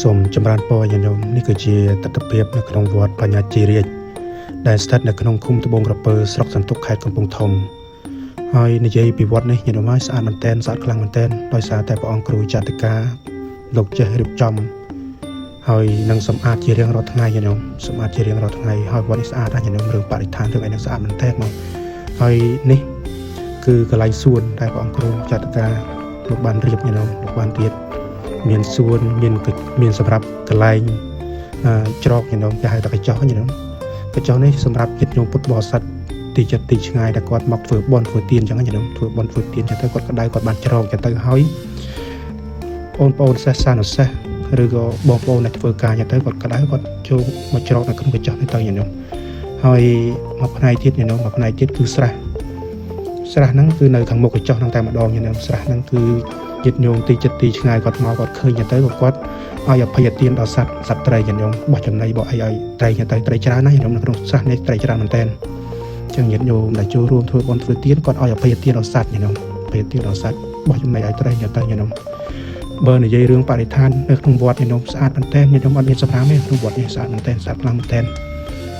សូមចម្រើនពរញាតិញោមនេះគឺជាទស្សនភាពនៅក្នុងវត្តបញ្ញាជីរាជដែលស្ថិតនៅក្នុងឃុំត្បូងក្រពើស្រុកសន្ទុកខេត្តកំពង់ធំហើយនិយាយពីវត្តនេះញាតិញោមហើយស្អាតមែនទែនស្អាតខ្លាំងមែនទែនដោយសារតែព្រះអង្គគ្រូចតិកាលោកចេះរៀបចំហើយនឹងសម្អាតជារៀងរាល់ថ្ងៃញាតិញោមសម្អាតជារៀងរាល់ថ្ងៃហើយវត្តនេះស្អាតណាស់ញាតិញោមរឿងបរិស្ថានរឿងអីនឹងស្អាតមែនទែនមកហើយនេះគឺកន្លែងសួនដែលព្រះអង្គគ្រូចតិកាលោកបានរៀបញាតិញោមលោកបានរៀប មានសួនមានមានសម្រាប់កន្លែងច្រកញនោមគេហៅថាកញ្ចោះញនោមកញ្ចោះនេះសម្រាប់ញាតិញោមពុទ្ធបរិស័ទទីចិត្តទីឆ្ងាយដែលគាត់មកធ្វើបុណ្យធ្វើទានអញ្ចឹងញនោមធ្វើបុណ្យធ្វើទានចឹងទៅគាត់ក្តៅគាត់បានច្រកចឹងទៅហើយបងប្អូនសិស្សានុសិស្សឬក៏បងប្អូនដែលធ្វើការចឹងទៅគាត់ក្តៅគាត់ចូលមកច្រកនៅក្នុងកញ្ចោះនេះទៅញនោមហើយមួយផ្នែកទៀតញនោមមួយផ្នែកទៀតគឺស្រះស្រះហ្នឹងគឺនៅខាងមុខកញ្ចោះហ្នឹងតែម្ដងញនោមស្រះហ្នឹងគឺ ញាតិញោមទីចិត្តទីឆ្ងាយគាត់មកគាត់ឃើញទៅក៏គាត់ឲ្យអភ័យទានដល់សត្វសត្វត្រីញាតិញោមបោះចំណីបោះអីឲ្យត្រីទៅត្រីច្រើនណាស់ញាតិញោមនៅក្នុងស្រះនេះត្រីច្រើនមែនតើអញ្ចឹងញាតិញោមដែលចូលរួមធ្វើបុណ្យធ្វើទានគាត់ឲ្យអភ័យទានដល់សត្វញាតិញោមអភ័យទានដល់សត្វបោះចំណីឲ្យត្រីញាតិទៅញាតិញោមបើនិយាយរឿងបរិស្ថាននៅក្នុងវត្តញាតិញោមស្អាតមែនតើញាតិញោមអត់មានសម្រាមទេក្នុងវត្តនេះស្អាតមែនតើស្អាតខ្លាំងមែនតើ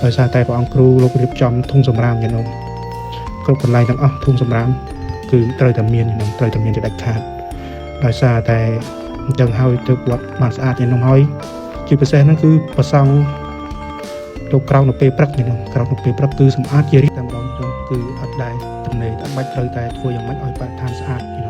ដោយសារតែព្រះអង្គគ្រូលោករៀបចំធុងសម្រាមញាតិញោមគ្រប់កន្លែងទាំងអស់ធុងសម្រាមគឺត្រូវតែមានញាតិញោមត្រូវតែមានជាដាច់ខាត ដោយសារតែអញ្ចឹងហើយទើបវត្តបានស្អាតយ៉ាងនោះហើយជាពិសេសហ្នឹងគឺប្រសង់លោកក្រោកនៅពេលព្រឹកយ៉ាងនោះក្រោកនៅពេលព្រឹកគឺសម្អាតជារៀងតែម្ដងចឹងគឺអត់ដែរទំនេរតែបាច់ត្រូវតែធ្វើយ៉ាងម៉េចឲ្យបរិស្ថានស្អាតយ៉ាងនោះ។